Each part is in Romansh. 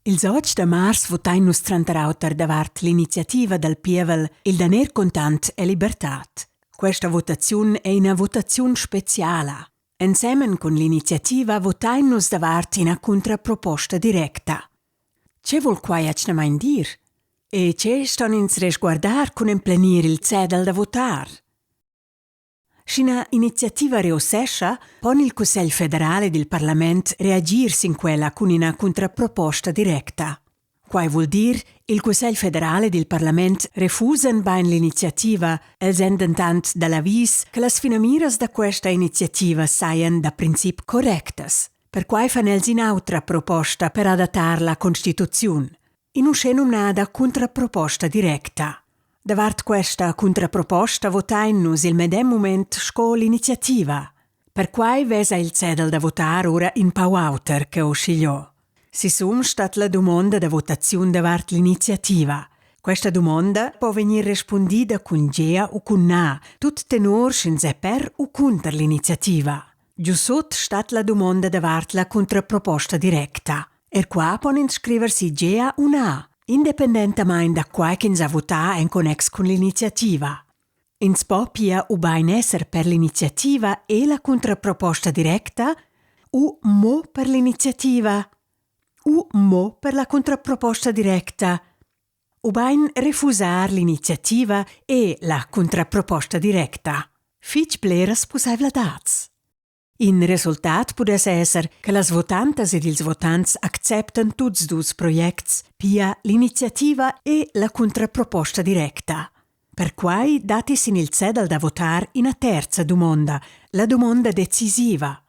Ils otg da mars votain nus tranter auter davart l'iniziativa dal pievel Il daner contant è libertad. Questa votaziun è ina votaziun speziala. Ensemen cun l'iniziativa votain nus davart ina cuntraproposta directa. Tge vul quai atgnamain dir? E tge ston ins resguardar cun emplenir il cedel da votar? Sch'ina iniziativa reussescha, pon il Cussegl federal ed il parlament reagir sin quella cun ina cuntraproposta directa. Quai vul dir, il Cussegl federal ed il parlament refusan bain l'iniziativa, els èn dentant da l'avis che las finamiras da questa iniziativa sajan da princip correctas. Perquai fan els in'autra proposta per adattar la constituziun, in'uschenumnada cuntraproposta directa. Davart questa cuntraproposta votain nus il medem mument sco l'iniziativa. Perquai vesa il cedel da votar ora in pau auter che uschigliò. Sisum stat la dumonda da votaziun davart l'iniziativa. Questa dumonda po vegnir respundida cun gea u cun na, tut tenor sch'ins è per u cunter l'iniziativa. Giusut stat la dumonda davart la cuntraproposta directa. Er qua pon ins scriver si gea u na, independentamain da quai ch'ins ha votà en connex cun l'iniziativa. Ins po pia ubain esser per l'iniziativa e la cuntraproposta directa u mo per l'iniziativa u mo per la cuntraproposta directa ubain refusar l'iniziativa e la cuntraproposta directa. Fitg bleras pussaivladads. In resultat pudess esser che las votantas ed ils votants acceptan tuts dus projects, pia l'iniziativa e la cuntraproposta directa. Perquai datti sin il cedel da votar ina terza dumonda, la dumonda decisiva.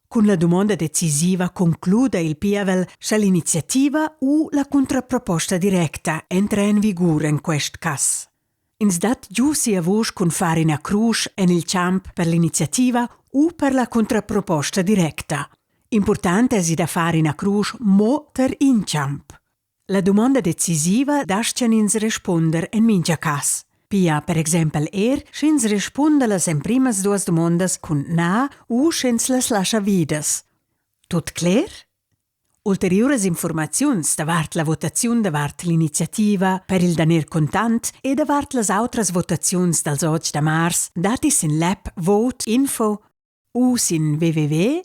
Cun la dumonda decisiva concluda il pievel, sche l'iniziativa u la cuntraproposta directa entra en vigur en quest cass. Ins dat giu sia vusch cun far ina crusch en il champ per l'iniziativa u per la cuntraproposta directa. Impurtant èsi da far ina crusch mo tar in champ. La dumonda decisiva dastgan ins respunder en mintga cas. Pia per exempel er, sch'ins respunda las emprimas duas dumondas cun na u sch'ins las lascha vidas. Tut cler? Ulteriuras informaziuns davart la votaziun davart l'iniziativa per il daner contant e davart las autras votaziuns dals 8 da mars datti sin l'app Vote Info u sin www.admin.ch.